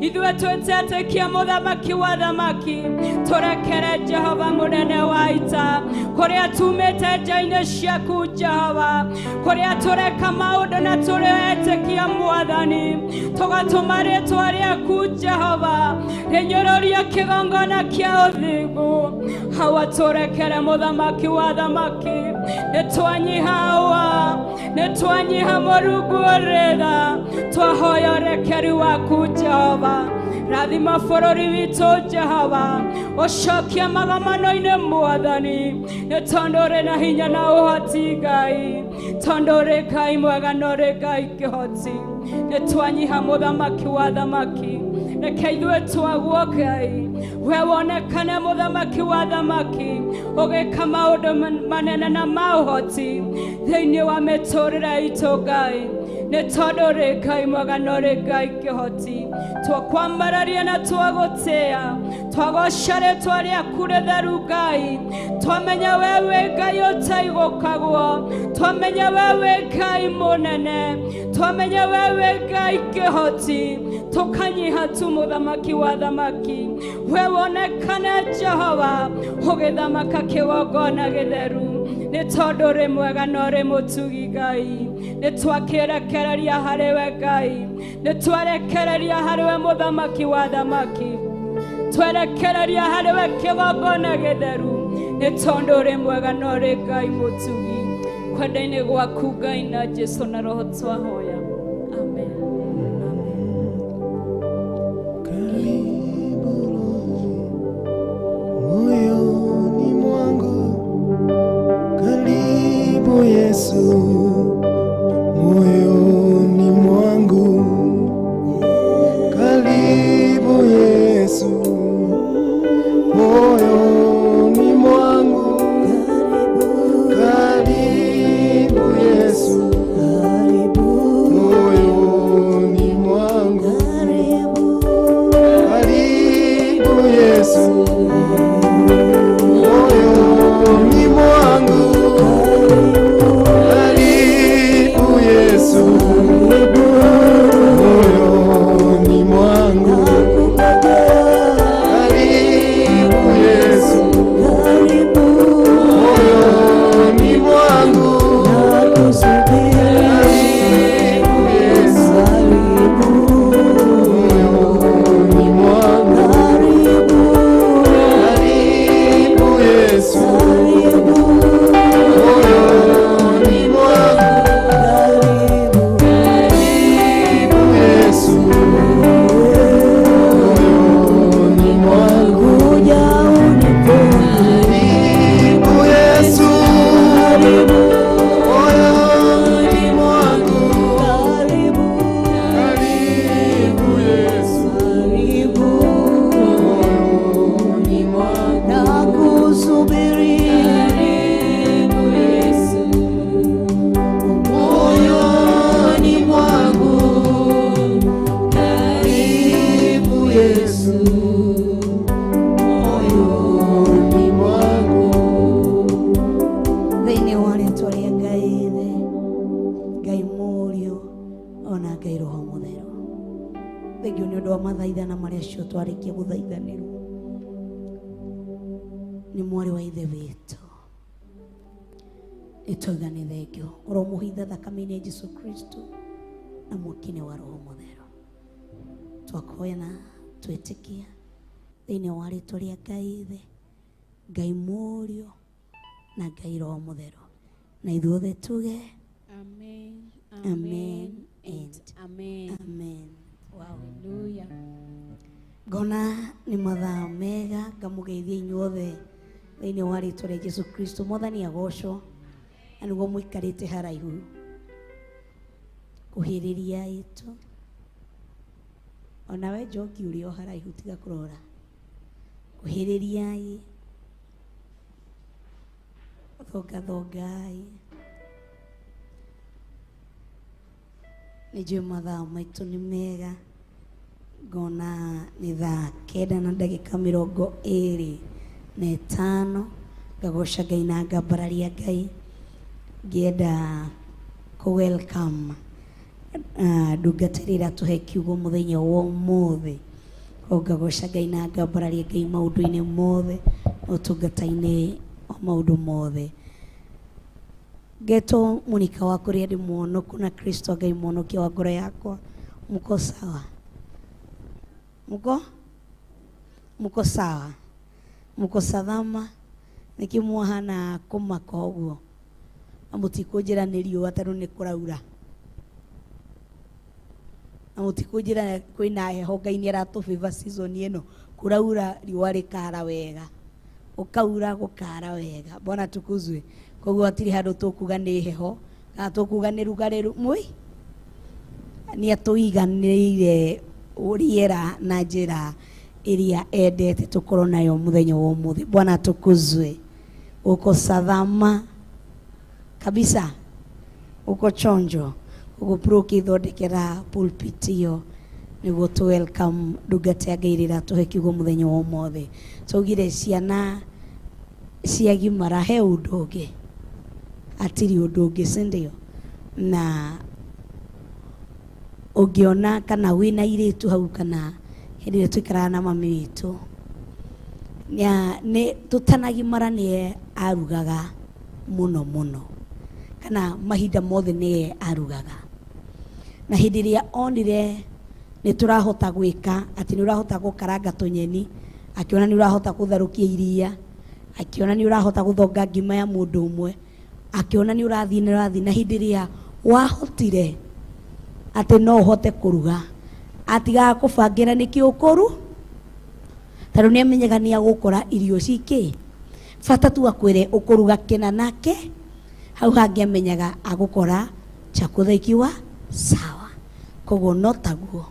Ithuĩ twĩtetĩkia mũthamaki wa thamaki, tũrekere Jehova mũnene wa ita, kũrĩa tumĩte nja-inĩ ciaku Jehova, kũrĩa tũreka maũndũ na tũrĩetĩkia Mwathani, tũgatũma rĩtwa rĩaku Jehova rĩnyũrũrie kĩgongona kĩa ũthingu. Hawa tũrekere mũthamaki wa thamaki, nĩ twanyiha hawa, nĩ twanyiha Mũrungu ũrĩ tha, twahoya ũrekeri waku Jehova. Rathima bũrũri witũ Jehova, ũcokie magomano-inĩ Mwathani, nĩ tondũ ũrĩ na hinya na ũhoti Ngai, tondũ ũrĩ Ngai mwega na ũrĩ Ngai kĩhoti. Nĩ twanyiha mũthamaki wa thamaki, reke ithuĩ twagwo Ngai, we wonekane mũthamaki wa thamaki, ũgĩka maũndũ manene na ma ũhoti thĩinĩ wa mĩtũrĩre itũ Ngai, nĩ tondũ ũrĩ Ngai mwega na ũrĩ Ngai kĩhoti. Twakwambararia na twagũtĩa, twagoca rĩtwa rĩaku rĩtheru Ngai, twamenya we wĩ Ngai ũtaigũkagwo, twamenya we wĩ Ngai mũnene, twamenya we wĩ Ngai kĩhoti, tũkanyiha tu mũthamaki wa thamaki, we wonekane Jehova ũgĩthamaka kĩgongona gĩtheru, nĩ tondũ ũrĩ mwega na ũrĩ mũtugi Ngai. Nĩ twakĩrekereria harĩ we Ngai, nĩ twarekereria harĩ we mũthamaki wa thamaki, twerekereria harĩ we kĩgongona gĩtheru, nĩ tondũ ũrĩ mwega na ũrĩ Ngai mũtugi. Kwenda-inĩ gwaku Ngai na Jesu na Roho twahoya. Amen. Karibu moyoni mwangu, karibu Yesu moyoni mwangu, karibu Yesu moyoni mwangu, karibu Yesu moyoni mwangu, karibu Yesu moyoni mwangu, karibu Yesu moyoni mwangu, karibu Yesu moyoni mwangu, karibu Yesu moyoni mwangu, karibu Yesu moyoni mwangu, karibu Yesu moyoni mwangu, karibu Yesu moyoni mwangu, karibu Yesu moyoni mwangu. Karibu Yesu Moyoni mwangu, karibu Yesu moyoni mwangu. Thĩinĩ wa rĩtwa rĩa Ngai Ithe, Ngai Mũriũ ona Ngai Roho Mũtheru, thengio nĩ ũndũ wa mathaithana marĩa acio twarĩkia gũthaithanĩrwo nĩ mwarĩ wa ithe witũ. Nĩ twauga nĩ thengio ũromũhitha thakame-inĩ ya Jesu Kristo na mwaki-inĩ wa Roho Mũtheru. Twakoya na twĩtĩkia thĩinĩ wa rĩtwa rĩa Ngai Ithe, Ngai Mũriũ na Ngai Roho Mũtheru, na ithuothe tuge Amen. Amen and and amen. Amen. Wow. Hallelujah. Ngona nĩ mathaa mega ngamũgeithia inyuothe thĩinĩ wa rĩtwa rĩa Jesu Kristo. Mwathani agocwo, na nĩguo mũikarĩte haraihu kuhĩrĩria itũ. Onawe Njoki ũrĩ o haraihu, tiga kũrora. Kuhĩrĩriai, thongathongai. Nĩ njũĩ mathaa maitũ nĩ mega, ngona nĩ thaa 9 na ndagĩka 25. Ngagoca Ngai na ngambararia Ngai, ngĩenda kũ welcome ndungata ĩrĩa ĩratũhe kiugo mũthenya wa ũmũthĩ. Koguo ngagoca Ngai na ngambararia Ngai maũndũ-inĩ mothe, ũtungata-inĩ wa maũndũ mothe. Ngetwo Monica wa kũrĩa ndĩ mũhonoku na Kristo Ngai mũhonokia wa ngoro yakwa. Mko sawa? Mko? Mko sawa? Mko salama? Nĩkĩ mwahana kũmaka ũguo? Na mũtikũnjĩra nĩ riũa tondũ nĩ kũraura. Na mũtikũnjĩra kwĩna heho, Ngai nĩ aratũ favor season ĩno. Kũraura riũa rĩkara wega, ũkaura gũkara wega. Bwana tukuzwe. Koguo hatirĩ handũ tũkuga nĩ heho kana tũkuga nĩ rugarĩ mũi. Nĩ atũiganĩire rĩera na njĩra ĩrĩa endete tũkorwo nayo mũthenya wa ũmũthĩ. Bwana tukuzwe. Uko salama kabisa, uko chonjo. Ugo pro ũkĩthondekera pulpit ĩyo nĩguo tũ welcome ndungata ya Ngai ĩrĩa ĩratũhe kiugo mũthenya wa ũmũthĩ. Twaugire ciana ciagimara he ũndũ ũngĩ, hatirĩ ũndũ ũngĩ, si ndio? Na ũngĩona kana wĩna airĩtu hau, kana hĩndĩ ĩrĩa tũikaraga na mami witũ, nĩ tũtanagimara nĩye arugaga mũno mũno, kana mahinda mothe nĩye arugaga. Na hĩndĩ ĩrĩa onire nĩ tũrahota gwĩka atĩ nĩ ũrahota gũkaranga tũnyeni, akĩona nĩ ũrahota gũtherũkia iria, akĩona nĩ ũrahota gũthonga ngima ya mũndũ ũmwe, Akĩona nĩ ũrathiĩ nĩ ũrathiĩ na hĩndĩ ĩrĩa wahotire atĩ no ũhote kũruga, atigaga kũbangĩra nĩkĩ ũkũru, tondũ nĩ amenyaga nĩ agũkora irio cikĩ bata tu akwĩre ũkũruga kĩna nake hau hangĩ amenyaga agũkora chakula ikiwa sawa. Koguo no taguo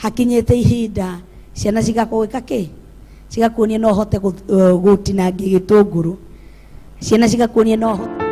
hakinyĩte ihinda ciana cigakũgĩka kĩ, cigakuonia no hote gũtinangia gĩtũngũrũ, ciana cigakuonia no hote.